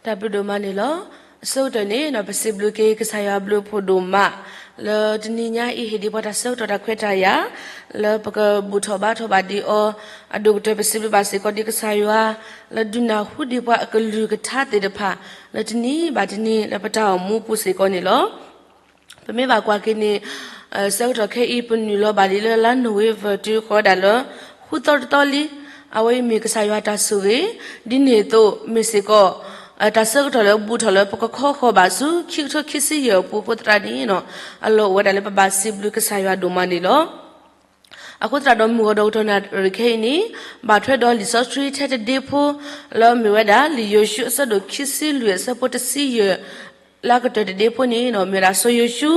တၢ်ဘျုးဒိၣ်မးန့ၣ်လီၤ. အဆိကတၢၢ်န့ၣ် ပစံးဘျုးက့ၤကစၢ်ယွၤဘျုးဖှိၣ်ဒိၣ်မး လၢတနံၤညါအံၤ ဟ့ၣ်ဒံးပှၤတၢ်ဆၢကတီၢ်တၢ်ခွဲးတၢ်ယာ် လၢပကဘူၣ်ထီၣ်ဘါထီၣ်ဘၣ်ဒံးအီၤ, အဒိၣ်ကတၢၢ်ပစံးဘျုးဘၣ်စ့ၢ်ကီးဒံးကစၢ်ယွၤ လၢဒုးနၢ်ဟူဒံးပှၤအကလုၢ်ကထါသ့ၣ်တဖၣ် လၢတနံၤဘၣ်တနံၤလၢပတၢ်အိၣ်မူပူၤစ့ၢ်ကီးန့ၣ်လီၤ. ပမ့ၢ်ဘၣ်ကွၢ်က့ၤန့ၣ် ဆၢကတီၢ်ခဲအံၤ ပနုာ်လီၤဘၣ်ဒံးလၢလါနိၣ်ဝ့ဘၢၣ်တုၤဃီၤဒၣ်လၢ ဃုသီတသီလံ. အဝဲအံၤမ့ၢ်ကစၢ်ယွၤတၢ်ဆိၣ်ဂ့ၤ, ဒ်န့ၣ်အသိးမ့ၢ်စ့ၢ်ကီး တၢ်ဆၢကတီၢ်လၢဘူၣ်ထီၣ်လၢပကခီဃီၤဘၣ်ဆူ ခံကထိခံဆံယဲၢ်အပူၤအဃိသတးန့ၣ် အလီၢ်အိၣ်ဝဲဒၣ်လၢပဘၣ်စံးဘျုးကစၢ်ယွၤဒိၣ်မးန့ၣ်လီၤ. အဃိသတးဒီး မုၢ်ဂီၤဒီးကတီၢ်နၣ်ရံၣ်ခဲအံၤန့ၣ် ဘၣ်ထွဲဒီးလံာ်စီဆှံထဲတဒ့ဖိ လၢမ့ၢ်ဝဲဒၣ် လံာ်ယိၤၡူအဆၢဒိၣ်ခံဆံလွံၢ်အဆၢဖိတဆံယဲၢ် လၢကတၢၢ်တဒ့ဖိန့ၣ် မ့ၢ်ဝဲဒၣ်စီၤယိၤၡူ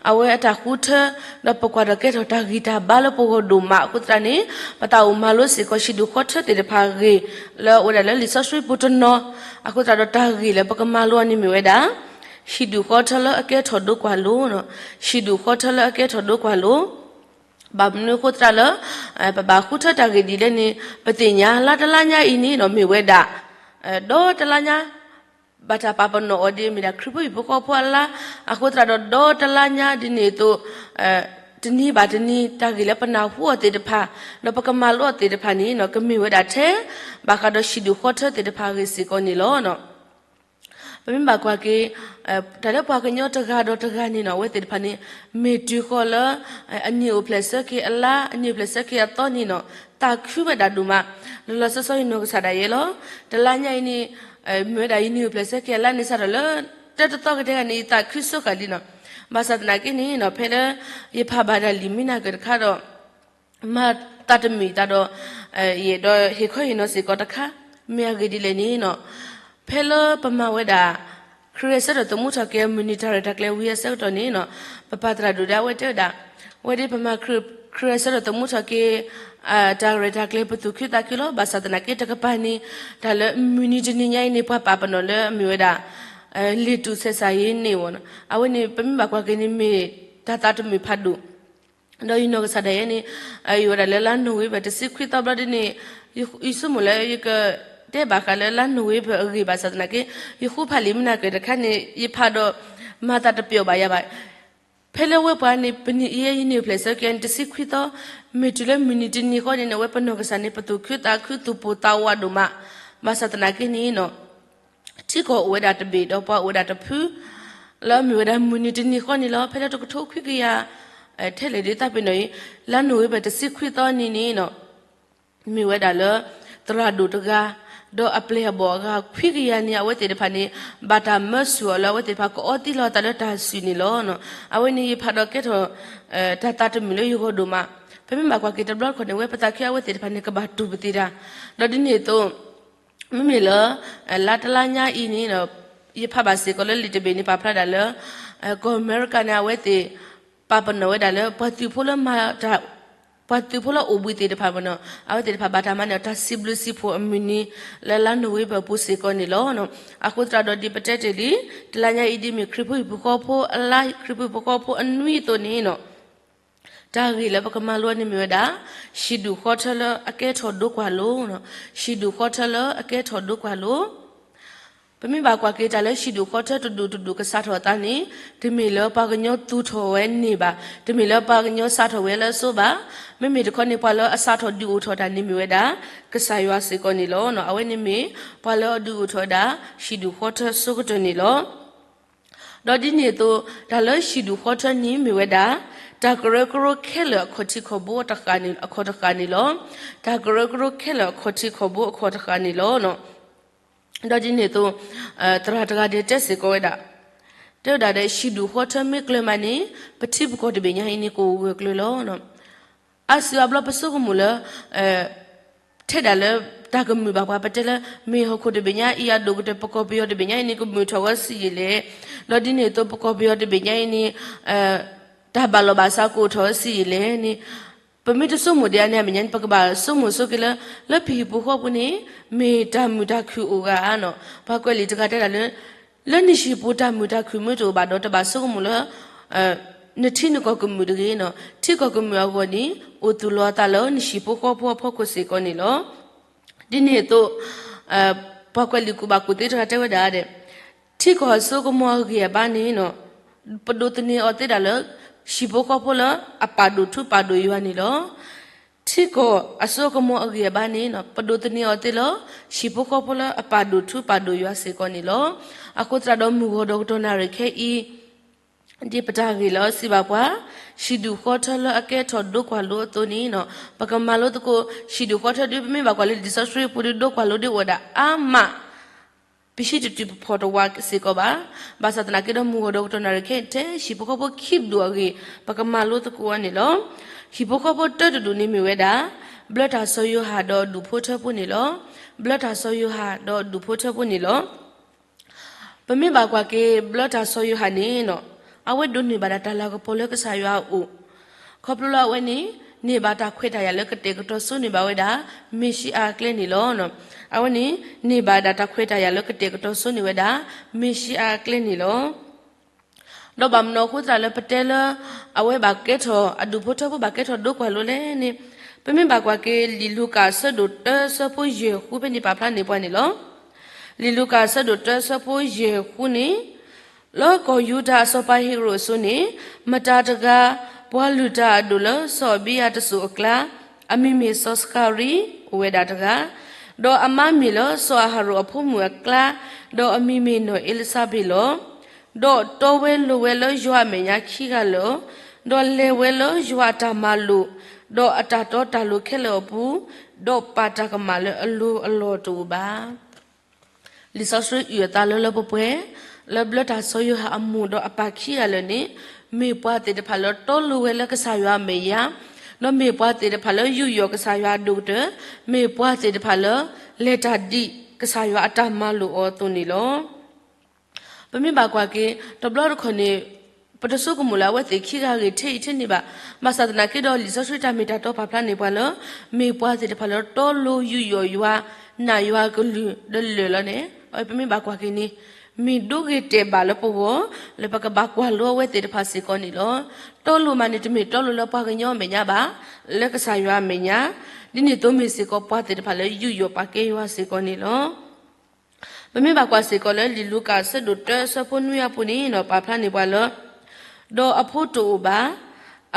အဝဲအတၢ်ဃုထၢ ဒီးပကွၢ်ဒီးကဲထီၣ်တၢ်ဂံၢ်တၢ်ဘါလၢပဂီၢ်ဒိၣ်မးအဃိသတးန့ၣ် ပသးအိၣ်မၤလိစ့ၢ်ကီးဟံၣ်ဒူၣ်ဃီထၢသ့ၣ်တဖၣ်အဂ့ၢ် လၢအဝဲဒၣ်လၢလံာ်စီဆှံပူၤတနီၤ အဃိသတးဒီးတၢ်ဂ့ၢ်လၢပကမၤလိအီၤန့ၣ်မ့ၢ်ဝဲဒၣ် ဟံၣ်ဒူၣ်ဃီထၢလၢအကဲထီၣ်ဒိကွၢ်လိၤ, ဟံၣ်ဒူၣ်ဃီထၢလၢအကဲထီၣ်ဒိကွၢ်လိၤ ဘၣ်မနုၤအဃိသတးလၢ ပဘၣ်ဃုထၢတၢ်ဂ့ၢ်ဒ်လဲၣ်န့ၣ် ပသ့ၣ်ညါလါတလါညါအံၤန့ၣ်ဒီးမ့ၢ်ဝဲဒၣ် ဒီတလါညါ ဘၣ်တၢ်ပာ်ပနီၣ်အီၤဒ်မ့ၢ်ဒၣ်ခရံာ်ဖိဟံၣ်ဖိဃီဖိအလါ, အဃိသတးဒီးဒီတလါညါဒ်န့ၣ်အသိး တနံၤဘၣ်တနံၤ တၢ်ဂ့ၢ်လၢပနၢ်ဟူအီၤသ့ၣ်တဖၣ် ဒီးပကမၤလိအီၤသ့ၣ်တဖၣ်န့ၣ် ကမ့ၢ်ဝဲဒၣ်ထဲ ဘၣ်ဃးဒီးဟံၣ်ဒူၣ်ဃီထၢသ့ၣ်တဖၣ်အဂ့ၢ်စ့ၢ်ကီးန့ၣ်လီၤ. ပမ့ၢ်ဘၣ်ကွၢ်က့ၤ တၢ်လၢပှၤကညီတဂၤဒီးတဂၤန့ၣ်နီၤ အဝဲသ့ၣ်တဖၣ်န့ၣ် မ့ၢ်တုၤဃီၤလၢ အနံၣ်အိၣ်ဖျဲၣ်ဆၢက့ၤအလါ အနံၣ်အိၣ်ဖျဲၣ်ဆၢက့ၤအသီန့ၣ်နီၤ သးခုဝဲဒၣ်ဒိၣ်မး လီၤလီၤဆီဆီယနီၢ်ကစၢ်ဒၣ်ယဲလီၤ. တလါညါအံၤန့ၣ် မ့ၢ်ဝဲဒၣ်ယနံၣ်အိၣ်ဖျဲၣ်ဆၢက့ၤအလါန့ၣ် စးထီၣ်လၢ တၢတသီကတဲဂၤန့ၣ် ယသးခုဆိဃာ်လံနီၤ. ဘၣ်ဆၣ်သနာ်က့န့ၣ်နီၤ ဖဲလၢ ယဖးဘၣ်ဒၣ်လံာ်မံနၢ်ကၢၢ်တခါဒီး မၤသးတမုာ်သးဒီး ယအဲၣ်ဒိးဟ့ၣ်ခီဟ့ၣ်နီၤစ့ၢ်ကီးတခါ မ့ၢ်အဂ့ၢ်ဒ်လဲၣ်န့ၣ်နီၤ ဖဲလၢပမၤဝဲဒၣ် ခရံာ်အဆၢထီၣ်သမူထီၣ်က့ၤအမုၢ်နံၤတၢ်ရဲၣ်တၢ်ကျဲၤဝံၤအဆၢကတီၢ်န့ၣ်နီၤ ပပၢ်သရၣ်ဒိၣ်ဒၣ်ဝဲတဲဝဲဒၣ် ဝဲဒ်ပမၤ ခရံာ်အဆၢထီၣ်သမူထီၣ်က့ၤ တၢ်ရဲၣ်တၢ်ကျဲၤပသူၣ်ခုသးခုလီၤ. ဘၣ်ဆၣ်သနာ်က့တကပၤန့ၣ် တၢ်လၢမုၢ်နံၤတနံၤညါအံၤန့ၣ် ပှၤပာ်ပနီၣ်လၢအမ့ၢ်ဝဲဒၣ် လ့ၣ်တူၣ်ဆဲးစၢ်ယ့န့ၣ်ဝဲနီၤ အဝဲန့ၣ် ပမ့ၢ်ဘၣ်ကွၢ်က့ၤန့ၣ် မ့ၢ်တၢ်သးတမုာ်ဖးဒိၣ် ဒီးယနီၢ်ကစၢ်ဒၣ်ယဲန့ၣ် ယအိၣ်ဝဲဒၣ်လၢလါနိၣ်ဝ့ဘၢၣ်တဆံခွံသီဘျီဒ်န့ၣ် ယဆိကမိၣ်လၢယက တဲဘၣ်ဃးလၢလါနိၣ်ဝ့ဘၢၣ်အဂ့ၢ်ဘၣ်ဆၣ်သနာ်က့ ယဃုဖးလံာ်မံနၢ်ကၢၢ်တခါန့ၣ် ယဖးဒီး မၤသးတပျီၢ်ဘၣ်ယၤဘၣ်. ဖဲလၢဝဲပှၤန့ၣ် ပနံၣ်အံၤယနံၣ်အိၣ်ဖျဲၣ်ဆၢက့ၤန့ၣ် တဆံခွံသီ မ့ၢ်တုၤလၢမုၢ်နံၤတနံၤဃီန့ၣ် အဝဲပနီၢ်ကစၢ်န့ၣ် ပသူၣ်ခုသးခုသူၣ်ပိၢ်သးဝးဒိၣ်မး ဘၣ်ဆၣ်သနာ်က့န့ၣ် ထံကီၢ်အိၣ်ဝဲဒၣ်တဘ့ၣ်ဒီးပှၤအိၣ်ဝဲဒၣ်တဖု လၢအမ့ၢ်ဝဲဒၣ်မုၢ်နံၤတနံၤဃီန့ၣ်လီၤ. ဖဲလၢတကထိခွံကယၤ ထဲလဲၣ်ဒ်သးပ့ၤနီၣ်အံၤ လါနိၣ်ဝ့ဘၢၣ်တဆံခွံသီနံၤန့ၣ် မ့ၢ်ဝဲဒၣ်လၢ သရၣ်ဒိၣ်တဂၤ ဒီးအပျဲၢ်အဘီၣ်အဂၤခွံကယၤန့ၣ် အဝဲသ့ၣ်တဖၣ်န့ၣ် ဘၣ်တၢ်မၢဆူၣ်အီၤလၢအဝဲသ့ၣ်တဖၣ်ကအီသံလီၤအသးလၢတၢ်ဆူၣ်န့ၣ်လီၤ. အဝဲန့ၣ်ယဖးဒီးကဲထီၣ် တၢ်သးတမုာ်လၢယဂီၢ်ဒိၣ်မး. ပမ့ၢ်ဘၣ်ကွၢ်က့ၤတဘျီတခီၣ်န့ၣ် ဝဲပသးခုအဝဲသ့ၣ်တဖၣ်န့ၣ် ကဘၣ်တူၢ်ပသံတၢ် ဒီးဒ်န့ၣ်အသိး မ့မ့ၢ်လၢ လါတလါညါအံၤန့ၣ် ယဖးဘၣ်စ့ၢ်ကီးလၢလံာ်တဘ့ၣ်န့ၣ် ပာ်ဖျါဒၣ်လၢ ကီၢ်အမဲရကၤန့ၣ် အဝဲသ့ၣ် ပာ်ပနီၣ်ဝဲဒၣ်လၢ ပှၤသုးဖိလၢမၤတၢ် ပှၤသုးဖိလၢအိၣ်ဘှံးသ့ၣ်တဖၣ်မ့ၢ်နီၤ အဝဲသ့ၣ်တဖၣ်ဘၣ်တၢ်မၤန့ၢ်အီၤတၢ်စံးဘျုးစံးဖှိၣ်အမုၢ်နံၤ လၢလါနိၣ်ဝ့ဘၢၣ်ပူၤစ့ၢ်ကီးန့ၣ်လီၤ. အဃိသတးဒီးဒ်ပတဲတ့ၢ်လံ တလါညါအံၤဒ်မ့ၢ်ခရံာ်ဖိဟံၣ်ဖိဃီဖိအလါ ခရံာ်ဖိဟံၣ်ဖိဃီဖိအနွံအသိးန့ၣ်နီၤ တၢ်ဂ့ၢ်လၢပကမၤလိန့ၣ်မ့ၢ်ဝဲဒၣ် ဟံၣ်ဒူၣ်ဃီထၢလၢအကဲထီၣ်ဒိကွၢ်လိၤ, ဟံၣ်ဒူၣ်ဃီထၢလၢအကဲထီၣ်ဒိကွၢ်လိၤ. ပမ့ၢ်ဘၣ်ကွၢ်က့ၤတၢ်လၢဟံၣ်ဒူၣ်ဃီထၢတဒူၣ်တဒူၣ်ကစးထီၣ်အသးန့ၣ် တမ့ၢ်လၢပှၤကညီသူၣ်ထီၣ်ဝဲန့ၢ်ဘၣ်, တမ့ၢ်လၢပှၤကညီစးထီၣ်ဝဲလၢအစိဘၣ်. မ့မ့ၢ်တခီန့ၣ် ပှၤလၢအစးထီၣ်ဒုးအိၣ်ထီၣ်တၢ်န့ၣ်မ့ၢ်ဝဲဒၣ် ကစၢ်ယွၤစ့ၢ်ကီးန့ၣ်လီၤ. အဝဲန့ၣ်မ့ၢ် ပှၤလၢအဒုးအိၣ်ထီၣ်ဝဲဒၣ် ဟံၣ်ဒူၣ်ဃီထၢဆိကတၢၢ်န့ၣ်လီၤ. ဒီးဒ်န့ၣ်အသိး တၢ်လၢဟံၣ်ဒူၣ်ဃီထၢန့ၣ်မ့ၢ်ဝဲဒၣ် တၢ်ကရၢကရိခဲလၢာ်အခီၣ်ထံးခီၣ်ဘိတဃၣ်န့ၣ် အခီၣ်တဃၣ်န့ၣ်လီၤ. တၢ်ကရၢကရိခဲလၢာ်အခီၣ်ထံးခီၣ်ဘိအခီၣ်တဃၣ်န့ၣ်လီၤ. ဒီးဒ်န့ၣ်အသိး သရၣ်တဂၤန့ၣ်တဲစ့ၢ်ကီးဝဲဒၣ်, တဲဝဲဒၣ်ဒီး ဟံၣ်ဒူၣ်ဃီထၢမ့ၢ်ကျၢၤမးန့ၣ် ပထံပကီၢ်တဘ့ၣ်ညါအံၤန့ၣ် ကအိၣ်ဂၢၢ်ကျၢၤလီၤ. အါစုအါဘျီပဆိကမိၣ်လၢ ထဲဒၣ်လၢ တၢ်ကမုာ်ဘၣ်ပှၤ ပတဲလၢ မ့ၢ်ဟီၣ်ခိၣ်တဘ့ၣ်ညါအံၤအဒိၣ်ကတၢၢ် ပကီၢ်ပယီၤတဘ့ၣ်ညါအံၤန့ၣ် ကမုာ်ထီၣ်ဝဲဆံးယံာ်လဲၣ်. ဒီးဒ်န့ၣ်အသိး ပကီၢ်ပယီၤတဘ့ၣ်ညါအံၤန့ၣ် တၢ်ဘၣ်လီၤဘၣ်စးကအိၣ်ထီၣ်ဝဲဆံးယံာ်လဲၣ်န့ၣ် ပမ့ၢ်တဆိကမိၣ်ဒံးအါန့ၢ်အမဲာ်ညါန့ၣ် ပကဘၣ်ဆိကမိၣ်ဆိက့ၤလၢ လၢပဟံၣ်ပူၤဃီပူၤန့ၣ် မ့ၢ်တၢ်မုာ်တၢ်ခုၣ်အိၣ်ဂၤဧါနီၤ. ပှၤကွဲးလံာ်တဂၤတဲဒၣ်လၢ လၢနဟံၣ်ပူၤတၢ်မုာ်တၢ်ခုၣ်မ့ၢ်တအိၣ်ဘၣ်ဒီး တဘၣ်ဆိကမိၣ်လၢ နထံနကီၢ်ကမုာ်တဂ့ၤနီၤ. ထံကီၢ်ကမုာ်အဂီၢ်န့ၣ် အိၣ်သူၣ်လီၤအသးလၢနဟံၣ်ဖိဃီဖိအဖီခိၣ်စ့ၢ်ကီးန့ၣ်လီၤ. ဒ်န့ၣ်အသိး ပှၤကွဲးလံာ်ကူၣ်ဘၣ်ကူၣ်သ့တဂၤတဲဝဲဒၣ်ဒီး, ထံကီၢ်အစိကမီၤအဂံၢ်အဘါန့ၣ်, ပဒိးသန့ၤအီၤသ့ဒၣ်လၢ ဟံၣ်ဖိဃီဖိလၢအပာ်ဒိၣ်ထူပာ်ဒိၣ်ယွၤန့ၣ်လီၤ. ထံကီၢ်အစိကမီၤအဂံၢ်အဘါန့ၣ် ပဒိးသန့ၤအီၤသ့လၢ ဟံၣ်ဖိဃီဖိလၢအပာ်ဒိၣ်ထူပာ်ဒိၣ်ယွၤစ့ၢ်ကီးန့ၣ်လီၤ. အဃိသတးဒီးမုၢ်ဂီၤဒီးကတီၢ်နၣ်ရံၣ်ခဲအံၤ ဒ်ပတၢ်ဂ့ၢ်လၢစံးဘၣ်ပှၤ, ဟံၣ်ဒူၣ်ဃီထၢလၢအကဲထီၣ်ဒိကွၢ်လိအသိးန့ၣ်, ပကမၤလိသကိး ဟံၣ်ဒူၣ်ဃီထၢဒ်ပမ့ၢ်ဘၣ်ကွၢ်လၢလံာ်စီဆှံပူၤဒီး ဒိကွၢ်လိဒ်အိၣ်ဝဲဒၣ်အါမး ပဟံးတတုၤပဖီၣ်တဝးစ့ၢ်ကီးဘၣ်. ဘၣ်ဆၣ်သနာ်က့ဒီးမုၢ်ဂီၤဒီးကတီၢ်နၣ်ရံၣ်ခဲအံၤ ထဲဟံၣ်ဖိဃီဖိခံဒူၣ်အဂ့ၢ် ပကမၤလိသကိးအီၤန့ၣ်လီၤ. ဟံၣ်ဖိဃီဖိတၢတဒူၣ်န့ၣ်မ့ၢ်ဝဲဒၣ် ဘျၢတၢ်စီၤယိၤဟၣ်ဒီးဒူၣ်ဖိထၢဖိန့ၣ်လီၤ. ဘျၢတၢ်စီၤယိၤဟၣ်ဒီးဒူၣ်ဖိထၢဖိန့ၣ်လီၤ. ပမ့ၢ်ဘၣ်ကွၢ်က့ၤ ဘျၢတၢ်စီၤယိၤဟၣ်န့ၣ်, အဝဲဒိးန့ၢ်ဘၣ်ဒၣ်တၢ်လၤကပီၤလၢကစၢ်ယွၤအအိၣ်, ခီဖျိလၢအဝဲန့ၣ် န့ၢ်ဘၣ်တၢ်ခွဲးတၢ်ယာ်လၢကတဲာ်ကတီၤစိန့ၢ်ဘၣ်ဝဲဒၣ် မ့ၣ်ၡံအၤအကျဲန့ၣ်လီၤ. အဝဲန့ၣ် န့ၢ်ဘၣ်ဒၣ်တၢ်ခွဲးတၢ်ယာ်လၢကတဲာ်ကတီၤစိန့ၢ်ဝဲဒၣ် မ့ၣ်ၡံအၤအကျဲန့ၣ်လီၤ. ဒီးဘၣ်မနုၤအဃိသတးလၢပတဲလၢ အဝဲဘၣ်ကဲထီၣ် အဒူၣ်ဖိထၢဖိဘၣ်ကဲထီၣ်ဒိကွၢ်လိလဲၣ်န့ၣ်, ပမ့ၢ်ဘၣ်ကွၢ်က့ၤ လံာ်လူၤကၣ်အဆၢဒိၣ်တၢအဆၢဖိယဲၢ်ဃုဖဲန့ၣ် ပာ်ဖျါန့ၢ်ပှၤန့ၣ်လီၤ. လံာ်လူၤကၣ်အဆၢဒိၣ်တၢအဆၢဖိယဲၢ်ဃုန့ၣ်, လၢကီၢ်ယူဒၤအစီၤပၤဟ့ၤရိာ်အစိၤန့ၣ်, မတၤတဂၤ ပှၤလုၢ်တၢ်အဒိၣ်လၢစီၤအဘံယၤတစိၤအကျါ, အမံၤမ့ၢ်စီၤစကၤရံ အိၣ်ဝဲဒၣ်တဂၤ, ဒီးအမါမ့ၢ်လၢစီၤအၤဟရိၣ်အဖိမုၣ်အကျါ, ဒီးအမံၤမ့ၢ်နီၢ်အ့လံၤစဘ့းလီၤ. ဒီးတီဝဲလိၤဝဲလၢယွၤအမဲာ်ညါခံဂၤလၢာ်, ဒီးလဲၤဝဲလၢယွၤအတၢ်မၤလိာ်, ဒီးအတၢ်တီတၢ်လိၤခဲလၢာ်အပူၤ, ဒီးပာ်တၢ်ကမၣ်လၢအလိၤအလီၢ်တအိၣ်ဘၣ်. လံာ်စီဆှံအုၣ်အသးလၢလၢပှဲၤပှဲၤ လၢဘျၢတၢ်စီၤယိၤဟၣ်အမိၢ်ဒီးအပၢ်ခံဂၤလၢာ်န့ၣ်, မ့ၢ်ပှၤသ့ၣ်တဖၣ်လၢတီလိၤဝဲလၢကစၢ်ယွၤအမဲာ်ညါ, ဒီးမ့ၢ်ပှၤသ့ၣ်တဖၣ်လၢယူးယီၣ်ကစၢ်ယွၤအဒိၣ်ကတၢၢ်, မ့ၢ်ပှၤသ့ၣ်တဖၣ်လၢလဲၤတၢ်ဒ်ကစၢ်ယွၤအတၢ်မၤလိာ်အီၤအသိးန့ၣ်လီၤ. ပမ့ၢ်ဘၣ်ကွၢ်က့ၤ တဘျီတခီၣ်န့ၣ်, ပတဆိကမိၣ်လၢအဝဲသ့ၣ်ခံဂၤဂ့ၢ်ထဲအံၤထဲန့ၣ်ဘၣ်. ဘၣ်ဆၣ်သနာ်က့ဒီး လံာ်စီဆှံတၢ်မ့ၢ်တၢ်တီပာ်ဖျါန့ၢ်ပှၤလၢ မ့ၢ်ပှၤသ့ၣ်တဖၣ်လၢတီလိၤယူးယီၣ်ယွၤ, နာ်ယွၤကလုၢ်ဒီးလၢာ်လီၤန့ၣ်, အဝဲပမ့ၢ်ဘၣ်ကွၢ်က့ၤန့ၣ်, မ့ၢ်ဒိဂ့ၤတဲာ်ဘၣ်လၢပဂီၢ် လၢပကဘၣ်ကွၢ်လိအဝဲသ့ၣ်တဖၣ်စ့ၢ်ကီးန့ၣ်လီၤ. တီလိၤမးန့ၣ် တမ့ၢ်တီလိၤလၢပှၤကညီအမဲာ်ညါဘၣ်, လၢကစၢ်ယွၤအမဲာ်ညါ, ဒ်န့ၣ်အသိးမ့ၢ်စ့ၢ်ကီးပှၤသ့ၣ်တဖၣ်လၢယူးယီၣ်ပာ်ကဲယွၤစ့ၢ်ကီးန့ၣ်လီၤ. ပမ့ၢ်ဘၣ်ကွၢ်စ့ၢ်ကီးလၢလံာ်လူၤကၣ်အဆၢဒိၣ်တၢအဆၢဖိနွံအပူၤန့ၣ် ပာ်ဖျါန့ၢ်ပှၤလၢ, ဒီးအဖိတအိၣ်ဘၣ်.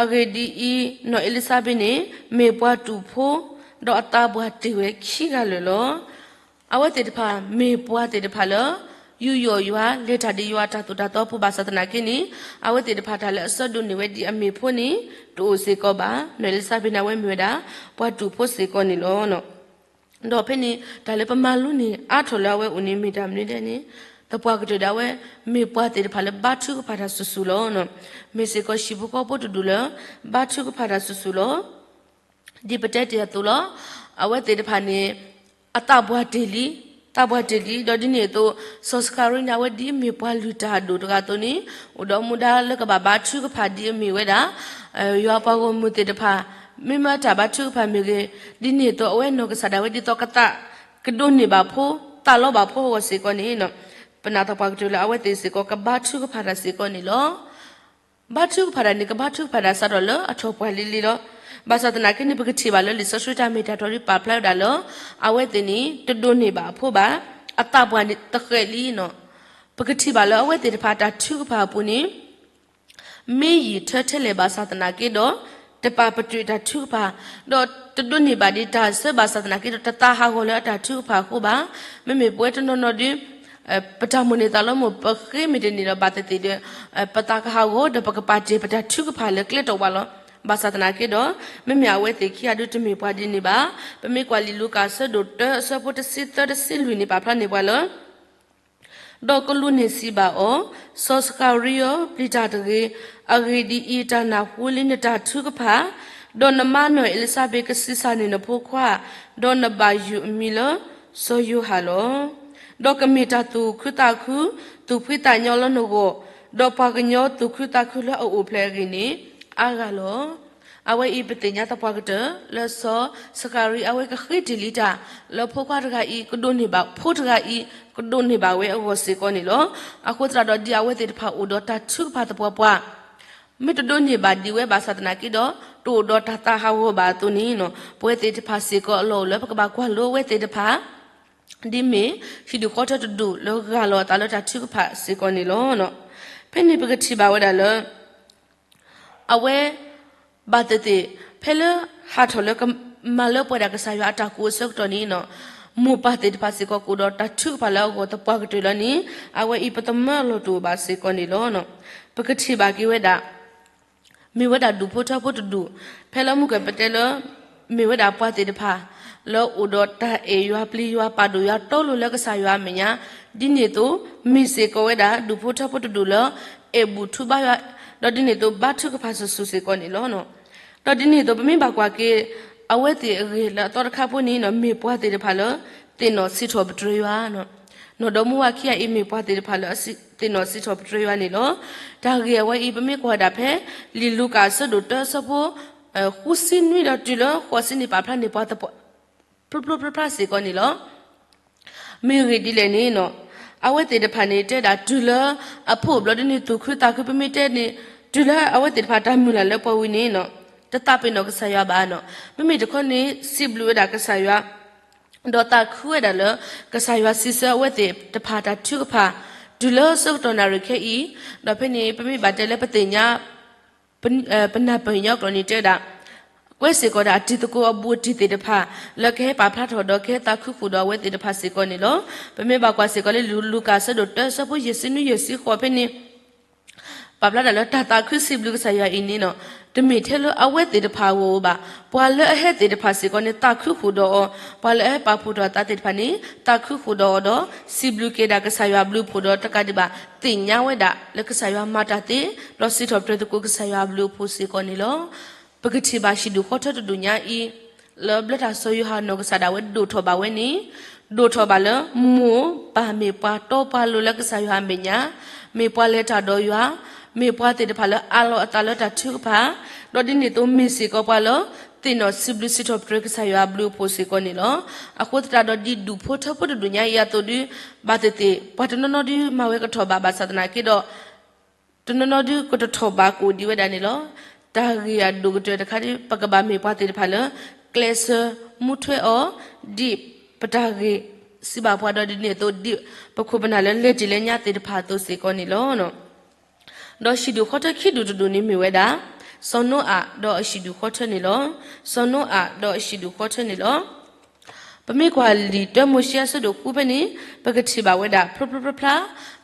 အဂ့ၢ်ဒ်အံၤ, နီၢ်အ့လံၤစဘ့းန့ၣ် မ့ၢ်ပှၤတူာ်ဖိ, ဒီးအသးပှၢ်တ့ၢ်ဝဲခံဂၤလၢာ်လီၤ. အဝဲသ့ၣ်တဖၣ်မ့ၢ်ပှၤသ့ၣ်တဖၣ်လၢ ယူးယီၣ်ယွၤ လဲၤတၢ်ဒ်ယွၤအတၢ်သိၣ်တၢ်သီအပူၤဘၣ်ဆၣ်သနာ်က့န့ၣ်, အဝဲသ့ၣ်တဖၣ်တၢ်လၢအဆၢဒိးန့ၢ်ဝဲဒ်အမ့ၢ်ဖိန့ၣ် တအိၣ်စ့ၢ်ကီးဘၣ်. နီၢ်အ့လံၤစဘ့းန့ၣ် အဝဲမ့ၢ်ဝဲဒၣ် ပှၤတူာ်ဖိစ့ၢ်ကီးန့ၣ်လီၤ. ဒီးဖဲန့ၣ် တၢ်လၢပမၤလိန့ၢ်အါထီၣ်လၢအဝဲအိၣ်န့ၣ်မ့ၢ်တၢ်မနုၤလဲၣ်န့ၣ်, သပှၢ်ကတၢၢ်ဒီးအဝဲ မ့ၢ်ပှၤသ့ၣ်တဖၣ်လၢဘါထုကဖၣ်တၢ်ဆူၣ်ဆူၣ်လီၤ. မ့ၢ်စ့ၢ်ကီးဟံၣ်ဖိဃီဖိတဒူၣ်လၢ ဘါထုကဖၣ်တၢ်ဆူၣ်ဆူၣ်လီၤ. ဒ်ပတဲတ့ၢ်အသိးလီၤ. အဝဲသ့ၣ်တဖၣ်န့ၣ် အသးပှၢ်တ့ၢ်လံ, သးပှၢ်တ့ၢ်လံ, ဒီးဒ်န့ၣ်အသိး စီၤစကၤရံန့ၣ် အဝဲဒ်အမ့ၢ်ပှၤလုၢ်တၢ်အဒိၣ်တဂၤအသိးန့ၣ်, အိၣ်ဒီးမူဒါလၢကဘၣ်ဘါထုကဖၣ်ဒ်အမ့ၢ်ဝဲဒၣ် ယွၤပှၤဂီၢ်မုၢ်သ့ၣ်တဖၣ်, မ့ၢ်မ့ၢ်တၢ်ဘါထုကဖၣ်မ့ၢ်ဂ့ၤ, ဒ်န့ၣ်အသိးအဝဲနီၢ်ကစၢ်ဒၣ်ဝဲဒ်သိးကသးကဒိးန့ၢ်ဘၣ်ဖိ, သးလီဘၣ်ဖိအဂီၢ်စ့ၢ်ကီးန့ၣ်, ပနာ်သပှၢ်ကတၢၢ်လၢအဝဲသ့ၣ်စ့ၢ်ကီးကဘါထုကဖၣ်တၢ်စ့ၢ်ကီးန့ၣ်လီၤ. ဘါထုကဖၣ်တၢ်န့ၣ် ကဘါထုကဖၣ်တၢ်စးထီၣ်လၢအထီၣ်ပှၢ်လံၤလံၤလီၤ. ဘၣ်ဆၣ်သနာ်က့န့ၣ် ပကထံၣ်ဘၣ်လၢလံာ်စီဆှံတၢ်မ့ၢ်တၢ်တီဒ်ပာ်ဖျါဝဲဒၣ်လၢ အဝဲသ့ၣ်န့ၣ် တဒိးန့ၢ်ဘၣ်အဖိဘၣ်, အသးပှၢ်န့ၣ်တဃဲးလံနီၤ. ပကထံၣ်ဘၣ်လၢအဝဲသ့ၣ်တဖၣ်တၢ်ထုကဖၣ်အပူၤန့ၣ် မ့ၢ်ယံာ်ထၢထဲလဲၣ်ဘၣ်ဆၣ်သနာ်က့ဒီး တပာ်ပတုာ်တၢ်ထုကဖၣ်, ဒီးတဒိးန့ၢ်ဘၣ်ဒံးတၢ်ဆၢဘၣ်ဆၣ်သနာ်က့ဒီး တသးဟးဂီၤလၢအတၢ်ထုကဖၣ်အဃိဘၣ်. မ့မ့ၢ်ပဝဲတနီၤနီၤဒီး ပတၢ်မိၣ်န့ၢ်သးလီၤမုၢ် ပဃ့မ့ၢ်တန့ၢ်ဒီးဘၣ်သ့ၣ်သ့ၣ်ဒီး ပသးကဟးဂီၤဒီးပကပာ်တ့ၢ်ပတၢ်ထုကဖၣ်လၢကျဲတီၢ်ဝးလီၤ. ဘၣ်ဆၣ်သနာ်က့ဒီး မ့မ့ၢ်အဝဲသ့ၣ်ခံဂၤဒုးတမ့ၢ်ပှၤဒ်န့ၣ်ဘၣ်. ပမ့ၢ်ကွၢ်လံာ်လူၤကၣ်အဆၢဒိၣ်တၢအဆၢဖိတဆံသၢတဆံလွံၢ်န့ၣ် ပာ်ဖျါန့ၢ်ပှၤလၢ ဒီးကလူးန့ၣ်စံးဘၣ်အီၤ, စီၤစကၤရံဧၢ, ပျံၤတၢ်တဂ့ၤ. အဂ့ၢ်ဒ်အံၤ, တၢ်နၢ်ဟူလံနတၢ်ထုကဖၣ်, ဒီးနမါနီၢ်အ့လံၤစဘ့းကဆံးစၢ်န့ၢ်နဖိခွါ, ဒီးနဘၣ်ယုၢ်အမံၤလၢစီၤယိၤဟၣ်လီၤ. ဒီးကမ့ၢ်တၢ်သူၣ်ခုသးခု, သူၣ်ဖှံသးညီလၢနဂီၢ်, ဒီးပှၤကညီသူၣ်ခုသးခုလၢအအိၣ်ဖျဲၣ်အဂ့ၢ်န့ၣ် အါဂၤလီၤ. အဝဲအံၤပသ့ၣ်ညါသပှၢ်ကတၢၢ် လၢစီၤစကၤရံအဝဲကဃ့တ့ၢ်လံတၢ် လၢဖိခွါတဂၤအံၤ ကဒိးန့ၢ်ဘၣ်, ဖိတဂၤအံၤ ကဒိးန့ၢ်ဘၣ်ဝဲအဂီၢ်စ့ၢ်ကီးန့ၣ်လီၤ. အဃိသတးဒီး ဒ်အဝဲသ့ၣ်တဖၣ်အိၣ်ဒီးတၢ်ထုကဖၣ်သပှၢ်ပှၢ် မ့ၢ်တဒိးန့ၢ်ဘၣ်ဒံးဝဲဘၣ်ဆၣ်သနာ်က့ဒီး တအိၣ်ဒီးတၢ်သးဟးဂီၤဘၣ်အသိးန့ၣ်, ပဝဲသ့ၣ်တဖၣ်စ့ၢ်ကီးအလီၢ်အိၣ်လၢပကဘၣ်ကွၢ်လိအဝဲသ့ၣ်တဖၣ် ဒ်မ့ၢ်ဟံၣ်ဒူၣ်ဃီထၢတဒူၣ်လၢဂၢ်လီၤအသးလၢတၢ်ထုကဖၣ်စ့ၢ်ကီးန့ၣ်လီၤ. ဖဲန့ၣ်ပကထံၣ်ဘၣ်ဝဲဒၣ်လၢ အဝဲ ဘၣ်သ့ၣ်သ့ၣ် ဖဲလၢဟးထီၣ်လၢကမၤလၢပှဲၤဒၣ်ကစၢ်ယွၤအတၢ်ကူၣ်အဆၢကတီၢ်န့ၣ်နီၤ, မိၢ်ပၢ်သ့ၣ်တဖၣ်စ့ၢ်ကီးကအိၣ်ဒီးတၢ်ထုကဖၣ်လၢအဂီၢ်သပှၢ်ကတၢၢ်လီၤန့ၣ် အဝဲအံၤပသမၢအလီၢ်တအိၣ်ဘၣ်စ့ၢ်ကီးန့ၣ်လီၤ. ပကထံၣ်ဘၣ်က့ၤဝဲဒၣ် မ့ၢ်ဝဲဒၣ်ဒူၣ်ဖိထၢဖိတဒူၣ်, ဖဲလၢမုၢ်ကပတဲလၢ မ့ၢ်ဝဲဒၣ်ပှၤသ့ၣ်တဖၣ် လၢအိၣ်ဒီးတၢ်အဲၣ်ယွၤပျံၤယွၤပာ်ဒိၣ်ယွၤတီလိၤလၢကစၢ်ယွၤအမဲာ်ညါ, ဒ်န့ၣ်အသိး မ့ၢ်စ့ၢ်ကီးဝဲဒၣ်ဒူၣ်ဖိထၢဖိတဒူၣ်လၢ အဲၣ်ဘူၣ်ထူဘါယွၤ, ဒီးဒ်န့ၣ်အသိးဘါထုကဖၣ်ဆူၣ်ဆူၣ်စ့ၢ်ကီးန့ၣ်လီၤ. ဒီးဒ်န့ၣ်အသိးပမ့ၢ်ဘၣ်ကွၢ်က့ၤ အဝဲသ့ၣ်အဂ့ၢ်လၢအသီတခါဖိန့ၣ်နီၤ မ့ၢ်ပှၤသ့ၣ်တဖၣ်လၢ သ့ၣ်နီၣ်စံးထီၣ်ပတြၢၤယွၤ နီၢ်ဒီမါဝၤခံဂၤအံၤ မ့ၢ်ပှၤသ့ၣ်တဖၣ်လၢ သ့ၣ်နီၣ်စံးထီၣ်ပတြၢၤယွၤန့ၣ်လီၤ. တၢ်ဂ့ၢ်အဝဲအံၤ ပမ့ၢ်ကွၢ်ဝဲဒၣ်ဖဲ လံာ်လူၤကၣ်အဆၢဒိၣ်တၢအဆၢဖိ ဃုဆံနွံဒီးတုၤလၢဃိးဆံန့ၣ် ပာ်ဖျါန့ၢ်ပှၤသပှၢ် ဖျိဖျိဖျါဖျါစ့ၢ်ကီးန့ၣ်လီၤ. မ့ၢ်ဂ့ၢ်ဒ်လဲၣ်န့ၣ်နီၤ, အဝဲသ့ၣ်တဖၣ်န့ၣ် တဲဝဲဒၣ်တုၤလၢအဖိအဘျီဒ်န့ၣ် သူၣ်ခုသးခု ပမ့ၢ်တဲန့ၣ် တုၤလၢအဝဲသ့ၣ်တဖၣ်တၢ်မုၢ်လၢ်လၢပှၤဝံၤန့ၣ်နီၤ, တသးပ့ၤနီၣ်ကစၢ်ယွၤဘၣ်နီၤ. မ့မ့ၢ်တခီန့ၣ် စံးဘျုးဝဲဒၣ်ကစၢ်ယွၤ ဒီးသးခုဝဲဒၣ်လၢ ကစၢ်ယွၤစံးဆၢအဝဲသ့ၣ်တဖၣ်တၢ်ထုကဖၣ် တုၤလၢဆၢကတီၢ်နၣ်ရံၣ်ခဲအံၤ, ဒီးဖဲန့ၣ် ပမ့ၢ်ဘၣ်တဲလၢပသ့ၣ်ညါ ပနၢ်ပၢၢ်ညီကျိာ်န့ၣ်တဲဝဲဒၣ် ကွဲးစ့ၢ်ကီးဒၣ်အတံၤသကိးအဘူးအတံၢ်သ့ၣ်တဖၣ် လၢကဟဲပာ်ဖျါထီၣ်ဒီးကဟဲသးခုဃုာ်ဒီးအဝဲသ့ၣ်တဖၣ်စ့ၢ်ကီးန့ၣ်လီၤ. ပမ့ၢ်ဘၣ်ကွၢ်စ့ၢ်ကီးလၢလူၤကၣ်အဆၢဒိၣ်တၢအဆၢဖိယဲၢ်ဆံနွံယဲၢ်ဆံဃိးဖဲန့ၣ် ပာ်ဖျါဒၣ်လၢတၢ်သးခုစံးဘျုးကစၢ်ယွၤအံၤန့ၣ်နီၤ, တမ့ၢ်ထဲလၢအဝဲသ့ၣ်တဖၣ်အဂီၢ်ဧိၤဘၣ်, ပှၤလၢအဟဲသ့ၣ်တဖၣ်စ့ၢ်ကီးန့ၣ် သးခုဃုာ်ဒီးအီၤ, ပှၤလၢအဟဲပာ်ဖှိၣ်ထီၣ်အသးသ့ၣ်တဖၣ်န့ၣ် သးခုဃုာ်ဒီးအီၤဒီး စံးဘျုးက့ၤဒၣ်ကစၢ်ယွၤအဘျုးအဖှိၣ်ဒီးတကးဒံးဘၣ် သ့ၣ်ညါဝဲဒၣ်လၢကစၢ်ယွၤမၤတၢ်သ့, ဒီးစံးထီၣ်ပတြၢၤသကိးကစၢ်ယွၤအဘျုးအဖှိၣ်စ့ၢ်ကီးန့ၣ်လီၤ. ပကထံၣ်ဘၣ်ဟံၣ်ဒူၣ်ဃီထၢတဒူၣ်ညါအံၤ လၢဘျၢတၢ်စီၤယိၤဟၣ်နီၢ်ကစၢ်ဒၣ်ဝဲဒိၣ်ထီၣ်ဘၣ်ဝဲန့ၣ်, ဒိၣ်ထီၣ်ဘၣ်လၢ မိၢ်ပၢ်မ့ၢ်ပှၤတီပှၤလိၤလၢကစၢ်ယွၤအမဲာ်ညါ, မ့ၢ်ပှၤလဲၤတၢ်ဒီးယွၤ, မ့ၢ်ပှၤသ့ၣ်တဖၣ်လၢအးလီၤအသးလၢတၢ်ထုကဖၣ်, ဒီးဒ်န့ၣ်အသိးမ့ၢ်စ့ၢ်ကီးပှၤလၢ သ့ၣ်နီၣ်စံးဘျုးစံးထီၣ်ပတြၢၤကစၢ်ယွၤအဘျုးအဖှိၣ်စ့ၢ်ကီးန့ၣ်လီၤ. အဃိသတးဒီးဒ်ဒူၣ်ဖိထၢဖိတဒူၣ်ညါအံၤအသိးဒီး ဘၣ်သ့ၣ်သ့ၣ် ပှၤတနီၤနီၤဒုးမၤဝဲကထီၣ်ဘၣ်ဘၣ်ဆၣ်သနာ်က့ဒီး တနီၤနီၤဒုးကတထီၣ်ဘၣ်ကအိၣ်ဒံးဝဲဒၣ်န့ၣ်လီၤ. တၢ်ဂ့ၢ်အဒိၣ်ကတၢၢ်တခါဒ် ပကဘၣ်မ့ၢ်ပှၤသ့ၣ်တဖၣ်လၢ ကျဲးစၢးမူထွဲအီၤ ဒ်ပတၢ်ဂ့ၢ်စံးဘၣ်ပှၤဒီးဒ်န့ၣ်အသိး ဒ်ပခိၣ်ပနၢ်လၢလဲၤတ့ၢ်လၢညါသ့ၣ်တဖၣ်အသိးစ့ၢ်ကီးန့ၣ်လီၤ. ဒီးဟံၣ်ဒူၣ်ဃီထၢခံဒူၣ်တဒူၣ်န့ၣ်မ့ၢ်ဝဲဒၣ် စီၤနိအၤဒီးအဟံၣ်ဒူၣ်ဃီထၢန့ၣ်လီၤ. စီၤနိအၤဒီးအဟံၣ်ဒူၣ်ဃီထၢန့ၣ်လီၤ. ပမ့ၢ်ကွၢ်လံာ်တၢမိၤၡ့အဆၢဒိၣ်ဃုဖဲန့ၣ် ပကထံၣ်ဘၣ်ဝဲဒၣ် ဖျိဖျိဖျါဖျါ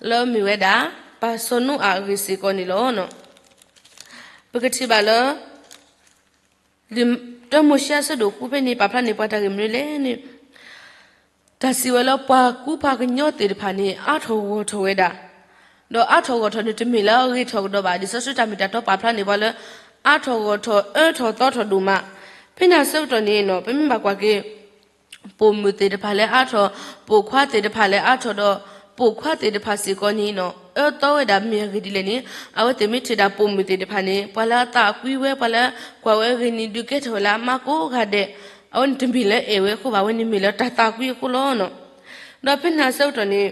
လၢမ့ၢ်ဝဲဒၣ် ပၢ်စီၤနိအၤအဂ့ၢ်စ့ၢ်ကီးန့ၣ်လီၤ. ပကထံၣ်ဘၣ်လၢ လံာ်တၢမိၤၡ့အဆၢဒိၣ်ဃုဖဲန့ၣ် ပာ်ဖျါန့ၢ်ပှၤတၢ်ဂ့ၢ်မနုၤလဲၣ်န့ၣ် တၢ်စံးဝဲလၢပှၤကူပှၤကညီသ့ၣ်တဖၣ်န့ၣ် အါထီၣ်ဂီၢ်ထီၣ်ဝဲဒၣ်, ဒီးအါထီၣ်ဂီၢ်ထီၣ်န့ၣ် တမ့ၢ်လၢအဂ့ၤထီၣ်ကဒီးဘၣ်. လံာ်စီဆှံတၢ်မ့ၢ်တၢ်တီပာ်ဖျါန့ၢ်ပှၤလၢ အါထီၣ်ဂီၢ်ထီၣ်အၢထီၣ်သီထီၣ်ဒိၣ်မး. ဖဲန့ၣ်အဆၢကတီၢ်န့ၣ်နီၤ ပမ့ၢ်ဘၣ်ကွၢ်က့ၤ ပိာ်မုၣ်သ့ၣ်တဖၣ်လၢအါထီၣ်, ပိာ်ခွါသ့ၣ်တဖၣ်လၢအါထီၣ်ဒီး ပိာ်ခွါသ့ၣ်တဖၣ်စ့ၢ်ကီးန့ၣ်နီၤ အၢသီဝဲဒၣ်မ့ၢ်အဂ့ၢ်ဒ်လဲၣ်န့ၣ် အဝဲသ့ၣ်မ့ၢ်ထံၣ်ဒၣ်ပိာ်မုၣ်သ့ၣ်တဖၣ်န့ၣ် ပှၤလၢအသးအကွံဝဲ ပှၤလၢကွၢ်ဝဲအဂ့ၢ်န့ၣ် ဒုးကဲထီၣ်ဝဲလၢအမါကိးဂၤဒဲး, အဝဲန့ၣ်တမ့ၢ်လၢအဲၣ်ဝဲအဃိဘၣ် အဝဲန့ၣ်မ့ၢ်လၢတၢ်သးကွံအဃိလီၤနီၤ. ဒီးဖဲန့ၣ်အဆၢကတီၢ်န့ၣ်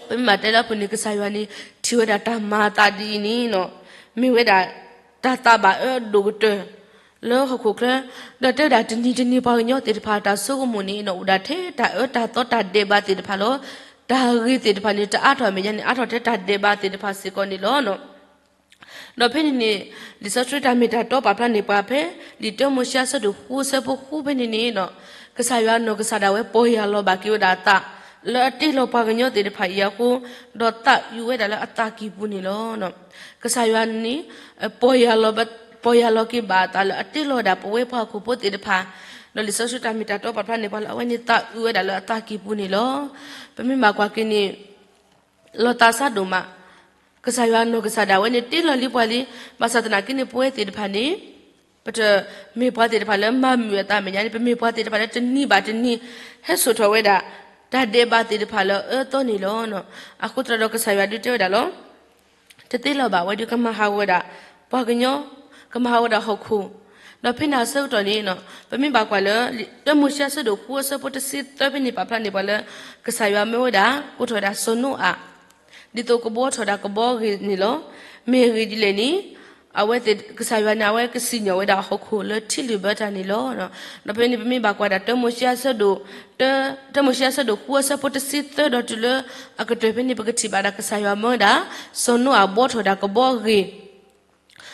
ပမ့ၢ်ဘၣ်တဲလၢအပူၤန့ၣ် ကစၢ်ယွၤန့ၣ် ထံၣ်ဝဲဒၣ်တၢ်မၤအသးဒ်အံၤန့ၣ်နီၤ မ့ၢ်ဝဲဒၣ် တၢ်သးဘၣ်အၢအဒိၣ်ကတၢၢ် လၢဟီၣ်ခိၣ်ချၢ, ဒီးတဲဝဲဒၣ်တနံၤတနံၤပှၤကညီသ့ၣ်တဖၣ်တၢ်ဆိကမိၣ်န့ၣ်နီၤ အိၣ်ဒၣ်ထဲတၢ်အၢတၢ်သီတၢ်ဒဲးဘးသ့ၣ်တဖၣ်လီၤ. တၢ်ဂ့ၤသ့ၣ်တဖၣ်န့ၣ် တအါထီၣ်အမဲာ်ညါန့ၣ် အါထီၣ်ထဲတၢ်ဒဲးဘးသ့ၣ်တဖၣ်စ့ၢ်ကီးန့ၣ်လီၤ. ဒီးဖဲန့ၣ်န့ၣ် လံာ်စီဆှံတၢ်မ့ၢ်တၢ်တီပာ်ဖျါန့ၢ်ပှၤဖဲ လံာ်တၢမိၤၡ့အဆၢဒိၣ်ဃုအဆၢဖိဃုဖဲန့ၣ်န့ၣ်နီၤ ကစၢ်ယွၤနီၢ်ကစၢ်ဒၣ်ဝဲပီၢ်ယၢ်လီၤဘၣ်က့ၤဝဲဒၣ်အသး လၢအတ့လီၤပှၤကညီသ့ၣ်တဖၣ်အံၤအဃိ, ဒီးသးအုးဝဲဒၣ်လၢအသးကံၢ်ပူၤန့ၣ်လီၤ. ကစၢ်ယွၤန့ၣ် ပီၢ်ယၢ်လီၤ ပီၢ်ယၢ်လီၤက့ၤဘၣ်အသးလၢအတ့လီၤဝဲဒၣ်ပဝဲပှၤဟီၣ်ခိၣ်ဖိသ့ၣ်တဖၣ်, ဒီးလံာ်စီဆှံတၢ်မ့ၢ်တၢ်တီပာ်ဖျါန့ၢ်ပှၤလၢအဝဲန့ၣ်သးအုးဝဲဒၣ်လၢအသးကံၢ်ပူၤန့ၣ်လီၤ. ပမ့ၢ်ဘၣ်ကွၢ်က့ၤန့ၣ် လီၤသးစၢ်ဒိၣ်မး, ကစၢ်ယွၤနီၢ်ကစၢ်ဒၣ်ဝဲန့ၣ် တ့လီၤလံပှၤလံ, ဘၣ်ဆၣ်သနာ်က့န့ၣ် ပဝဲသ့ၣ်တဖၣ်န့ၣ် ပတမ့ၢ်ပှၤသ့ၣ်တဖၣ်လၢမၤမုာ်အသးမဲာ်ညါန့ၣ် ပမ့ၢ်ပှၤသ့ၣ်တဖၣ်လၢတနံၤဘၣ်တနံၤ ဟဲစိာ်ထီၣ်ဝဲဒၣ် တၢ်ဒဲးဘးသ့ၣ်တဖၣ်လၢအအၢသီန့ၣ်လီၤ. အဃိသတးဒီးကစၢ်ယွၤဒုးတဲဝဲဒၣ်လီၤ. တသ့လီၤဘၣ်ဝဲဒုးကမၤဟးဂီၤဝဲဒၣ် ပှၤကညီ, ကမၤဟးဂီၤဝဲဒၣ်ဟီၣ်ခိၣ်, ဒီးဖဲန့ၣ်အဆၢကတီၢ်န့ၣ် ပမ့ၢ်ဘၣ်ကွၢ်လၢ တၢမိၤၡ့အဆၢဒိၣ်ဃုအဆၢဖိတဆံသၢဖဲန့ၣ် ပာ်ဖျါန့ၢ်ပှၤလၢ ကစၢ်ယွၤမၢဝဲဒၣ် ကိးထီၣ်ဝဲဒၣ်စီၤနိအၤ ဒ်သိးကဘှီထီၣ်ဒၣ်ကဘီအဂ့ၢ်န့ၣ်လီၤ. မ့ၢ်အဂ့ၢ်ဒ်လဲၣ်န့ၣ် အဝဲသ့ၣ်ကစၢ်ယွၤန့ၣ် အဝဲကစံၣ်ညီၣ်ဝဲဒၣ်ဟီၣ်ခိၣ်လၢထံလုၢ်ဘၢတၢ်န့ၣ်လီၤ. ဒီးဖဲန့ၣ် ပမ့ၢ်ဘၣ်ကွၢ်ဒၣ် တၢမိၤၡ့အဆၢဒိၣ်, တၢမိၤၡ့အဆၢဒိၣ်ဃုအဆၢဖိတဆံသၢ ဒီးတုၤလၢအကတၢၢ်ဖဲန့ၣ် ပကထံၣ်ဘၣ်ဒၣ်ကစၢ်ယွၤမၢဝဲဒၣ် စီၤနိအၤဘှီထီၣ်ဒၣ်ကဘီ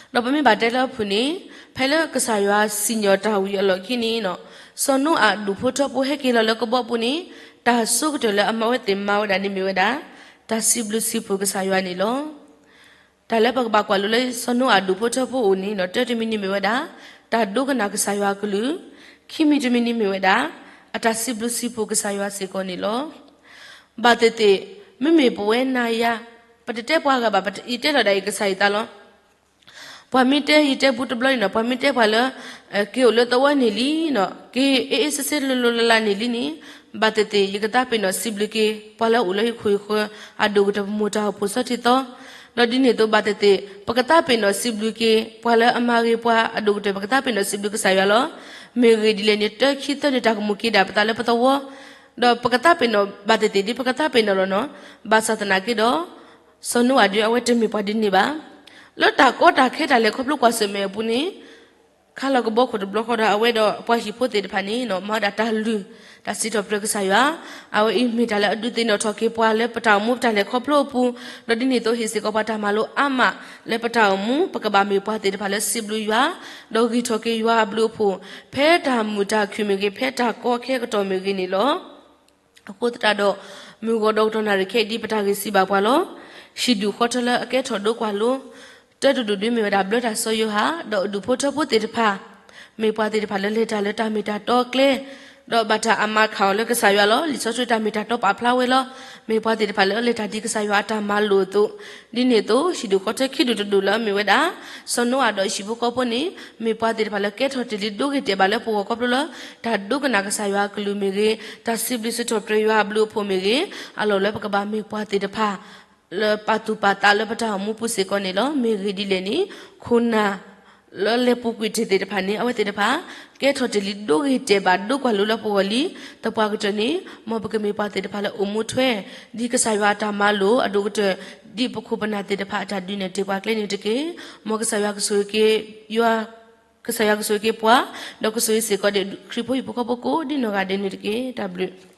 အဂ့ၢ် ဒီးပမ့ၢ်ဘၣ်တဲလၢအဖုၣ်န့ၣ် ဖဲလၢကစၢ်ယွၤစံၣ်ညီၣ်တၢ်ဝံၤအလီၢ်ခံန့ၣ် စီၤနိအၤအဒူၣ်ဖိထၢဖိဟဲက့ၤလီၤလၢကဘီပူၤန့ၣ် တၢ်ဆိကတၢၢ်လၢအဝဲသ့ၣ်မၤဝဲဒၣ်န့ၣ်မ့ၢ်ဝဲဒၣ် တၢ်စံးဘျုးစံးဖှိၣ်ကစၢ်ယွၤန့ၣ်လီၤ. တၢ်လၢပကဘၣ်ကွၢ်လိလၢစီၤနိအၤအဒူၣ်ဖိထၢဖိအအိၣ်န့ၣ် တၢတမံၤန့ၣ်မ့ၢ်ဝဲဒၣ် တၢ်ဒိကနၣ်ကစၢ်ယွၤအကလုၢ်, ခံမံၤတမံၤန့ၣ်မ့ၢ်ဝဲဒၣ် အတၢ်စံးဘျုးစံးဖှိၣ်ကစၢ်ယွၤစ့ၢ်ကီးန့ၣ်လီၤ. ဘၣ်သ့ၣ်သ့ၣ် မ့မ့ၢ်ပဝဲနၤယၤ ပတတဲပှၤဂၤဘၣ်, ယတဲလီၤဒၣ်အံၤကစၢ်ယွၤအသးလီၤ. ပှၤမ့ၢ်တဲ ယတဲဘူးတဘျီန့ၣ်နီၤ, ပှၤမ့ၢ်တဲပှၤလၢ က့ၤအိၣ်လၢသဝီန့ၣ်လံနီၤ, က့ၤအ့ၣ်အ့ၣ်စ့စ့လိၤလိၤလၢ်လၢ်န့ၣ်လံန့ၣ်, ဘၣ်သ့ၣ်သ့ၣ် ယကသးပ့ၤနီၣ်စံးဘျုးက့ၤ ပှၤလၢအအိၣ်လၢဟံၣ်ခိၣ်ဟံၣ်ဃၢၤ အဒိၣ်ကတၢၢ် ပမိၢ်တၢ်အိၣ်ဖှိၣ်ဆီထံသီ, ဒီးဒ်န့ၣ်အသိး ဘၣ်သ့ၣ်သ့ၣ် ပကသးပ့ၤနီၣ်စံးဘျုးက့ၤ ပှၤလၢအမၤဂ့ၤပှၤအဒိၣ်ကတၢၢ် ပကသးပ့ၤနီၣ်စံးဘျုးကစၢ်ယွၤလီၤ. မ့ၢ်ဂ့ၢ်ဒ်လဲၣ်န့ၣ် တၢခံသၢန့ၣ် တၢ်ကမူၣ်က့ၤဒၣ်ပသးလၢပသဝီ, ဒီးပကသးပ့ၤနီၣ် ဘၣ်သ့ၣ်သ့ၣ် ဒ်ပကသးပ့ၤနီၣ်လီၤနီၤ, ဘၣ်ဆၣ်သနာ်က့ဒီး စီၤနိအၤဒုး အဝဲတမ့ၢ်ပှၤဒ်န့ၣ်ဘၣ်. လၢတၢ်ကီတၢ်ခဲတၢ်လဲၤခီဖျိကွၢ်ဆၢၣ်မဲာ်အပူၤန့ၣ် ခါလီၤကဘီခိၣ်တဘျီဃီဒီး အဝဲဒီးပှၤဟံၣ်ဖိသ့ၣ်တဖၣ်န့ၣ်နီၤ မၤဝဲဒၣ်တၢ်လုၢ် တၢ်စံးထီၣ်ပတြၢၤကစၢ်ယွၤ, အဝဲအံၤမ့ၢ်တၢ်လၢအဒုးသ့ၣ်နီၣ်ထီၣ်က့ၤပှၤလၢပတၢ်အိၣ်မူပတၢ်လဲၤခီဖျိအပူၤ, ဒီးဒ်န့ၣ်အသိးဟ့ၣ်စ့ၢ်ကီးပှၤတၢ်မၤလိအါမးလၢပတၢ်အိၣ်မူ ပကဘၣ်မ့ၢ်ပှၤသ့ၣ်တဖၣ်လၢစံးဘျုးယွၤ, ဒီးဂံၢ်ထီၣ်က့ၤယွၤအဘျုးအဖှိၣ် ဖဲတၢ်မုာ်တၢ်ခုၣ်မ့ၢ်ဂ့ၤ ဖဲတၢ်ကီခဲကတီၢ်မ့ၢ်ဂ့ၤန့ၣ်လီၤ. အဃိသတးဒီး မုၢ်ဂီၤဒီးကတီၢ်နၣ်ရံၣ်ခဲအံၤဒ်ပတၢ်ဂ့ၢ်စံးဘၣ်ပှၤလီၤ. ဟံၣ်ဒူၣ်ဃီထၢလၢအကဲထီၣ်ဒိကွၢ်လိ တၢတဒူၣ်ဒုးမ့ၢ်ဝဲဒၣ်ဘျၢတၢ်စီၤယိၤဟၣ် ဒီးအဒူၣ်ဖိထၢဖိသ့ၣ်တဖၣ်, မ့ၢ်ပှၤသ့ၣ်တဖၣ်လၢလဲၤတၢ်လၢတၢ်မ့ၢ်တၢ်တီကျဲ, ဒီးဘၣ်တၢ်အမၤခးအီၤလၢကစၢ်ယွၤလီၤ. လံာ်စီဆှံတၢ်မ့ၢ်တၢ်တီပာ်ဖျါဝဲလီၤ. မ့ၢ်ပှၤသ့ၣ်တဖၣ်လၢလဲၤတၢ်ဒ်ကစၢ်ယွၤအတၢ်မၤလိာ်အသိး, ဒ်န့ၣ်အသိး ဟံၣ်ဒူၣ်ဃီထၢခံဒူၣ်တဒူၣ်လၢအမ့ၢ်ဝဲဒၣ် စီၤနိအၤဒီးအဟံၣ်ဖိဃီဖိန့ၣ် မ့ၢ်ပှၤသ့ၣ်တဖၣ်လၢကဲထီၣ်တ့ၢ်လံဒိဂ့ၤတဲာ်ဘၣ်လၢပဂီၢ်ခီဖျိလၢ တၢ်ဒိကနၣ်ကစၢ်ယွၤအကလုၢ်မ့ၢ်ဂ့ၤ, တၢ်စံးဘျုးစံးထီၣ်ပတြၢၤယွၤအဘျုးအဖှိၣ်မ့ၢ်ဂ့ၤ, အလီၢ်လၢပကဘၣ်မ့ၢ်ပှၤသ့ၣ်တဖၣ် လၢပာ်သူၣ်ပာ်သးလၢပတၢ်အိၣ်မူပူၤစ့ၢ်ကီးန့ၣ်လီၤ. မ့ၢ်ဂ့ၢ်ဒ်လဲၣ်န့ၣ် ခိၣ်နၢ် လၢလဲၤပူၤကွံာ်တ့ၢ်သ့ၣ်တဖၣ်န့ၣ် အဝဲသ့ၣ်တဖၣ် ကဲထီၣ်တ့ၢ်လံဒိဂ့ၤတဲာ်ဘၣ်ဒိကွၢ်လိလၢပဂီၢ်လံ. သပှၢ်ကတၢၢ်န့ၣ် မ်ပကမ့ၢ်ပှၤသ့ၣ်တဖၣ်လၢအိၣ်မူထွဲ ဒ်ကစၢ်ယွၤအတၢ်မၤလိာ်အဒိၣ်ကတၢၢ်, ဒ်ပခိၣ်ပနၢ်သ့ၣ်တဖၣ်အတၢ်ဒုးနဲၣ်တ့ၢ်ပှၤကျဲန့ၣ်တက့ၢ်. မ်ကစၢ်ယွၤကဆိၣ်ဂ့ၤက့ၤ ယွၤ, ကစၢ်ယွၤကဆိၣ်ဂ့ၤက့ၤပှၤ, ဒီးကဆိၣ်ဂ့ၤစ့ၢ်ကီးဒီးခရံာ်ဖိဟံၣ်ဖိဃီဖိကိးဒ်နီၢ်ဂၤဒဲးန့ၣ်တက့ၢ်. တၢ်ဘျုး